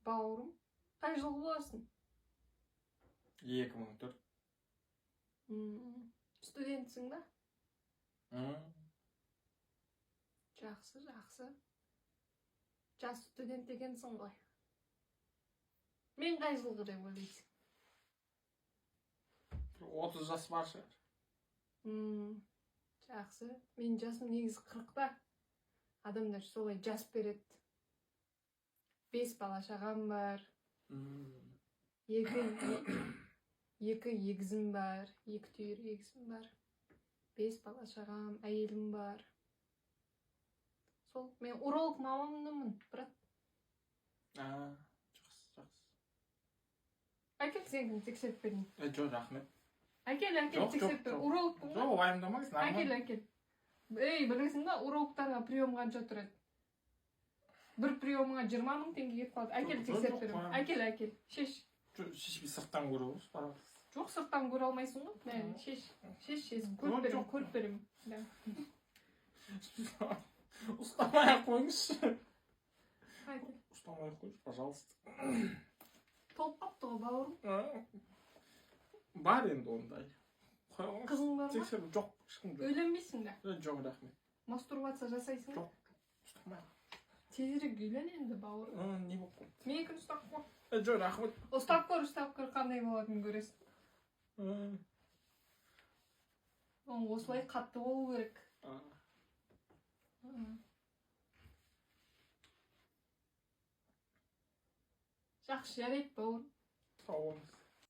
Бауырым, қай жылғы боласың? 2004. Студентсің ба? М, Жақсы, жақсы. Жас студент екенсің ғой. Мен қай жылғы деп ойлайсың? Бір 30 жас бар шығар. Жақсы. Менің жасым негізі 40-та. Адамдар солай жас береді. Бес бала шағам бар. Екі егізім бар. Екі түйір егізім бар. Бес бала шағам, әйелім бар. Сол, мен уролог маманымын, брат. А, жақсы, жақсы. Әкел, сенікін тексеріп берейін. Жоқ, рахмет. Әкел, әкел, Жоқ, жоқ, тексеріп бер. жоқ. Урологпын ғой. Жоқ, уайымдамаңыз, Әкел, нормально. әкел. Ей, білесің ба, урологтарға прием қанша тұрады? Бір приемыңа 20 000 теңге кетіп қалады. Әкел, Жоқ, тексеріп жоқ, беремін. қоямын. Әкел, әкел. Шеш. Жоқ, шешпей сырттан көре аласыз, пожалуйста. Жоқ, сырттан көре алмайсың ғой. Мә, шеш. Шеш, шеш. Көріп Жоқ, беремін, жоқ. көріп беремін. Да. Ұстамай ақ қойыңызшы. Әкел. Ұстамай ақ қойыңызшы, пожалуйста. Толып қалыпты ғой, бауырым. А, бар енді ондай. Қоя қойыңыз. Қызың бар ма? Тексеру жоқ, ешкім жоқ. Үйленбейсің да. Жоқ, рахмет. Мастурбация жасайсың ба? Жоқ. Ұстамай ақ. Тезірек үйлен енді, бауырым. А, не болып қалды? Менікін ұстап қой. Жоқ, рахмет. Ұстап көр, ұстап көр, қандай болатынын көресің. А, Оның осылай қатты болу керек. а. Жақсы, жарайды, бауырым. Сау болыңыз.